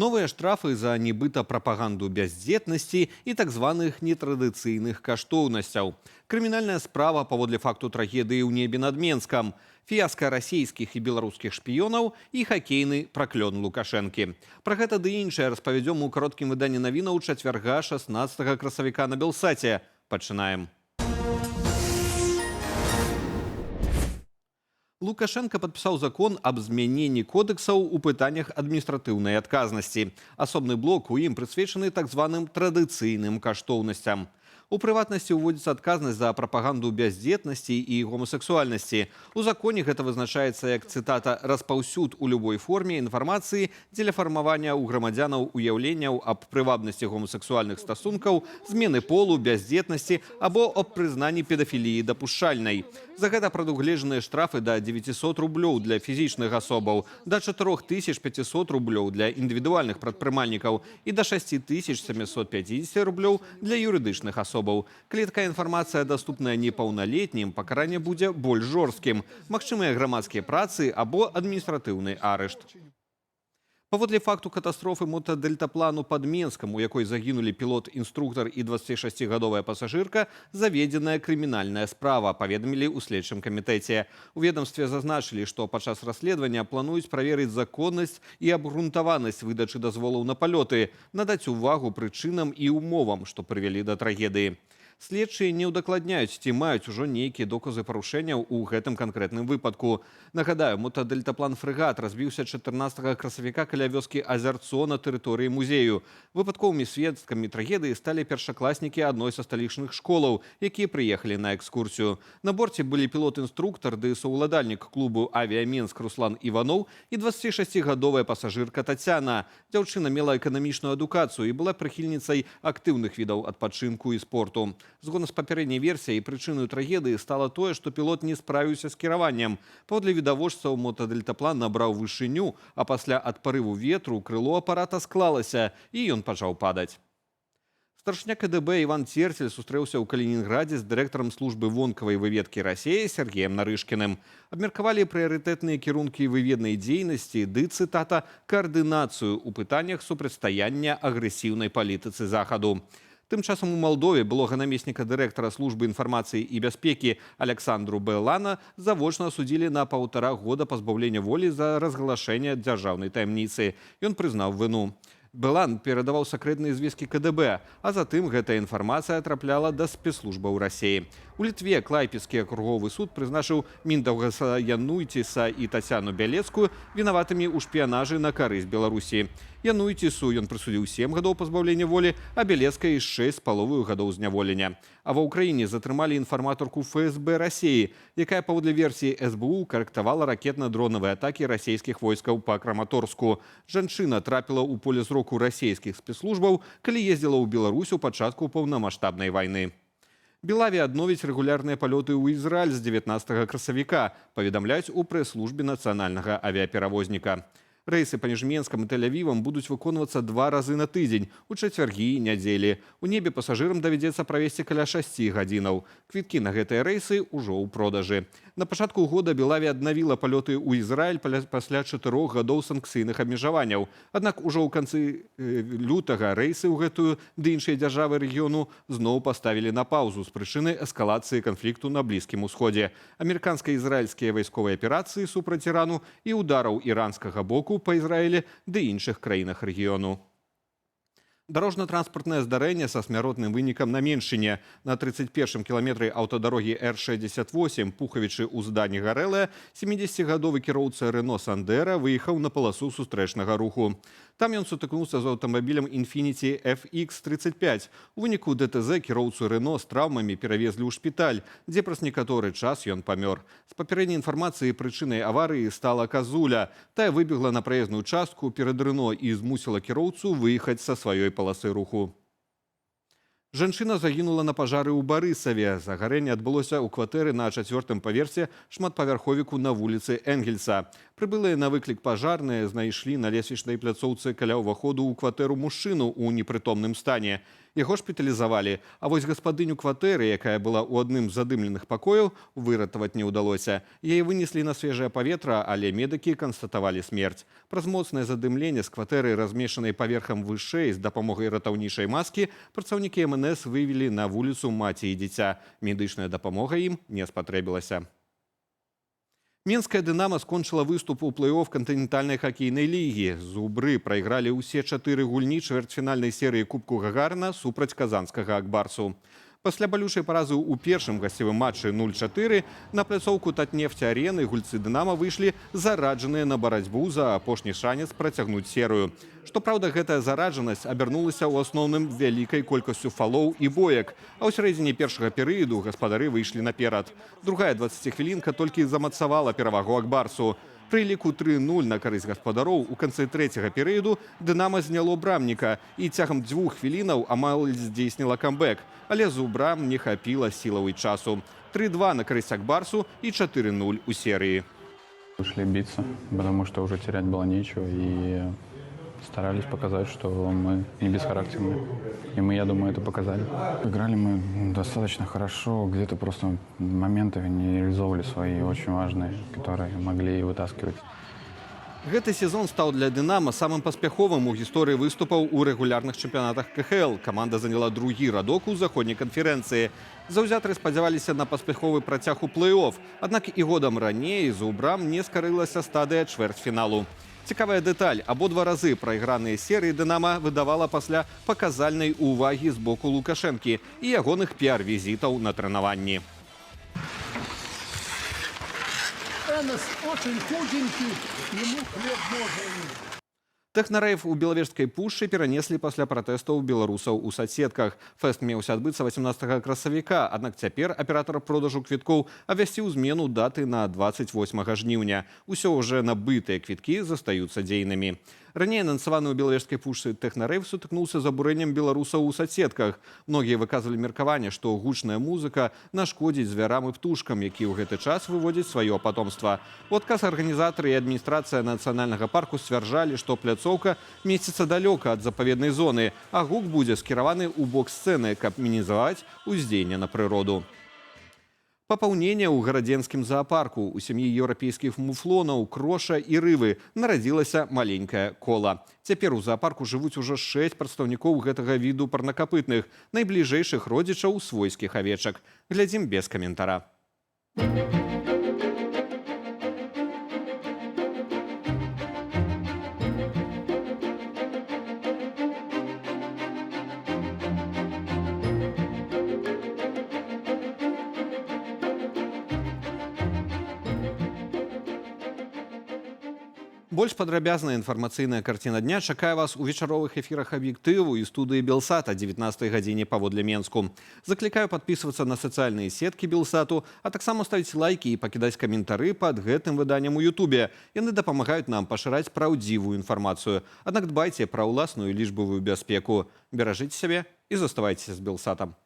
Новыя штрафы за нібыта прапаганду бяздзетнасці і так званых нетрадыцыйных каштоўнасцяў. Крымінальная справа паводле факту трагедыі ў небе над Менскам. Фіяска расійскіх і беларускіх шпіёнаў і хакейны праклён Лукашэнкі. Пра гэта ды іншае распавядзём у кароткім выданні навінаў чацвярга, 16 красавіка, на Белсаце. Пачынаем. Лукашэнка падпісаў закон аб змяненні кодэксаў у пытаннях адміністратыўнай адказнасці. Асобны блок у ім прысвечаны так званым традыцыйным каштоўнасцям. У прыватнасці, уводзіцца адказнасць за прапаганду бяздзетнасці і гомасексуальнасці. У законе гэта вызначаецца як, цытата, «распаўсюд у любой форме інфармацыі дзеля фармавання ў грамадзянаў уяўленняў аб прывабнасці гомасексуальных стасункаў, змены полу, бяздзетнасці або аб прызнанні педафіліі дапушчальнай». За гэта прадугледжаныя штрафы да 900 рублёў для фізічных асобаў, да 4500 рублёў для індывідуальных прадпрымальнікаў і да 6750 рублёў для юрыдычных асобаў. Калі такая інфармацыя даступная непаўналетнім, пакаранне будзе больш жорсткім. Магчымыя грамадскія працы або адміністратыўны арышт. Паводле факту катастрофы мотадэльтаплану пад Менскам, у якой загінулі пілот-інструктар і 26гадовая пасажырка, заведзеная крымінальная справа, паведамілі ў следчым камітэце. У ведомстве зазначылі, што падчас расследавання плануюць праверыць законнасць і абгрунтаванасць выдачы дазволаў на палёты, надаць увагу прычынам і умовам, што прывялі да трагедыі. Следчыя не ўдакладняюць, ці маюць ужо нейкія доказы парушэнняў у гэтым канкрэтным выпадку. Нагадаю, мотадэльтаплан «Фрэгат» разбіўся 14 красавіка каля вёскі Азярцо на тэрыторыі музею. Выпадковымі сведкамі трагедыі сталі першакласнікі адной са сталічных школаў, якія прыехалі на экскурсію. На борце былі пілот-інструктар ды саўладальнік клубу «Авіаменск» Руслан Іваноў і 26гадовая пасажырка Тацяна. Дзяўчына мела эканамічную адукацыю і была прыхільніцай актыўных відаў адпачынку і спорту. Згодна з папярэдняй версіяй, прычынаю трагедыі стала тое, што пілот не справіўся з кіраваннем. Паводле відавочцаў, мотадэльтаплан набраў вышыню, а пасля ад парыву ветру крыло апарата склалася, і ён пачаў падаць. Старшыня КДБ Іван Церцель сустрэўся ў Калінінградзе з дырэктарам службы вонкавай выведкі Расеі Сяргеем Нарышкіным. Абмеркавалі прыярытэтныя кірункі выведнай дзейнасці ды, цытата, «каардынацыю ў пытаннях супрацьстаяння агрэсіўнай палітыцы Захаду». Тым часам у Малдове былога намесніка дырэктара службы інфармацыі і бяспекі Аляксандру Бэлана завочна асудзілі на 1,5 года пазбаўлення волі за разгалашэнне дзяржаўнай таямніцы. Ён прызнаў віну. Белан перадаваў сакрэтныя звесткі КДБ, а затым гэтая інфармацыя трапляла да спецслужбаў Расеі. У Літве Клайпедскі акруговы суд прызначыў Міндаўгаса Януйціса і Тацяну Бялецкую вінаватымі ў шпіянажы на карысць Беларусі. Януйцісу ён прысудзіў 7 гадоў пазбаўлення волі, а Бялецкай 6,5 гадоў зняволення. А ва Ўкраіне затрымалі інфарматарку ФСБ Расеі, якая, паводле версіі СБУ, карэктавала ракетна-дронавыя атакі расійскіх войскаў па Краматорску. Жанчына трапіла ў поле зроку расійскіх спецслужбаў, калі ездзіла ў Беларусь у пачатку паўнамасштабнай вайны. Белавіа адновіць рэгулярныя палёты ў Ізраіль з 19 красавіка, паведамляюць у прэс-службе нацыянальнага авіяперавозніка. Рэйсы паміж Менскам і Тэль-Авівам будуць выконвацца два разы на тыдзень, у чацвяргі і нядзелі. У небе пасажырам давядзецца правесці каля 6 гадзінаў. Квіткі на гэтыя рэйсы ўжо ў продажы. На пачатку года Белавіа аднавіла палёты ў Ізраіль пасля 4 гадоў санкцыйных абмежаванняў. Аднак ужо ў канцы лютага рэйсы ў гэтую ды іншыя дзяржавы рэгіёну зноў паставілі на паўзу з прычыны эскалацыі канфлікту на Блізкім Усходзе, амерыканска-ізраільскія вайсковыя аперацыі супраць Ірану і удараў іранскага боку па Ізраілі ды іншых краінах рэгіёну. Дарожна-транспартнае здарэнне са смяротным вынікам на Меншчыне. На 31 кіламетры аўтадарогі Р68 Пухавічы — Уздань Гарэлая 70гадовы кіроўца Рено Сандэра выехаў на паласу сустрэчнага руху. Там ён сутыкнуўся з аўтамабілем Infiniti FX35. У выніку ДТЗ кіроўцу Рено з траўмамі перавезлі ў шпіталь, дзе праз некаторы час ён памёр. З папярэдняй інфармацыі, прычынай аварыі стала казуля. Тая выбегла на праезную частку перад Рено і змусіла кіроўцу выехаць са сваёй паласы руху. Жанчына загінула на пажары ў Барысаве. Загарэнне адбылося ў кватэры на чацвёртым паверсе шматпавярховіку на вуліцы Энгельса. Прыбылыя на выклік пажарныя знайшлі на лесвічнай пляцоўцы каля ўваходу ў кватэру мужчыну ў непрытомным стане. Яго шпіталізавалі. А вось гаспадыню кватэры, якая была ў адным з задымленых пакояў, выратаваць не ўдалося. Яе вынеслі на свежае паветра, але медыкі канстатавалі смерць. Праз моцнае задымленне з кватэры, размешчанай паверхам вышэй, з дапамогай ратаўнічай маскі, працаўнікі МНС вывелі на вуліцу маці і дзіця. Медычная дапамога ім не спатрэбілася. Менская «Дынама» скончыла выступ у плэй-оф кантынентальнай хакейнай лігі. «Зубры» прайгралі ўсе чатыры гульні чвэрцьфінальнай серыі Кубку Гагарына супраць казанскага «Акбарсу». Пасля балючай паразы ў першым гасцевым матчы 0-4 на пляцоўку Татнефць-арены гульцы «Дынама» выйшлі зараджаныя на барацьбу за апошні шанец працягнуць серыю. Што праўда, гэтая зараджанасць абярнулася ў асноўным вялікай колькасцю фалоў і боек, а ў сярэдзіне першага перыяду гаспадары выйшлі наперад. Другая 20-хвілінка толькі замацавала перавагу «Акбарсу». Пры ліку 3-0 на карысць гаспадароў у канцы трэцяга перыяду «Дынама» зняло брамніка і цягам 2 хвілінаў амаль здзейсніла камбэк, але зубрам не хапіла сілаў і часу. 3-2 на карысць «Акбарсу» і 4-0 у серыі. Вышли биться, потому что уже терять было нечего, и старались показать, что мы не бесхарактерные. И мы, я думаю, это показали. Играли мы достаточно хорошо, где-то просто моменты не реализовывали свои очень важные, которые могли вытаскивать. Гэты сезон стаў для «Дынама» самым паспяховым у гісторыі выступаў у рэгулярных чэмпіянатах КХЛ. Каманда заняла другі радок у заходняй канферэнцыі. Заўзятары спадзяваліся на паспяховы працяг у плэй-оф, аднак і годам раней зубрам не скарылася стадыя чвэрцьфіналу. Цікавая дэталь: абодва разы прайграныя серыі «Дынама» выдавала пасля паказальнай увагі з боку Лукашэнкі і ягоных піар-візітаў на трэнаванні. Энос очень худенький, ему хлеб можно. Тэхнарэйв у Белавежскай пушчы перанеслі пасля пратэстаў беларусаў у сацсетках. Фэст меўся адбыцца 18 красавіка, аднак цяпер аператар продажу квіткоў абвясціў змену даты на 28 жніўня. Усё ўжо набытыя квіткі застаюцца дзейнымі. Раней анансаваны ў Белавежскай пушчы тэхнарэйв сутыкнуўся з абурэннем беларусаў у сацсетках. Многія выказвалі меркаванне, што гучная музыка нашкодзіць звярам і птушкам, якія ў гэты час выводзяць сваё патомства. У адказ арганізатары і адміністрацыя нацыянальнага парку сцвярджалі, што пляцоўка месціцца далёка ад запаведнай зоны, а гук будзе скіраваны ў бок сцэны, каб мінімізаваць уздзеянне на прыроду. Папаўненне ў гарадзенскім заапарку: у сям'і еўрапейскіх муфлонаў Кроша і Рывы нарадзілася маленькая Кола. Цяпер у заапарку жывуць ужо шэсць прадстаўнікоў гэтага віду парнакапытных, найбліжэйшых родзічаў свойскіх авечак. Глядзім без каментара. Больш падрабязная інфармацыйная карціна дня чакае вас у вечаровых эфірах «Аб'ектыву» і студыі Белсата 19 гадзіне паводле Менску. Заклікаю падпісвацца на сацыяльныя сеткі Белсату, а таксама ставіць лайкі і пакідаць каментары пад гэтым выданнем у Ютубе. Яны дапамагаюць нам пашыраць праўдзівую інфармацыю. Аднак дбайце пра ўласную лічбавую бяспеку. Беражыце сябе і заставайцеся з Белсатам.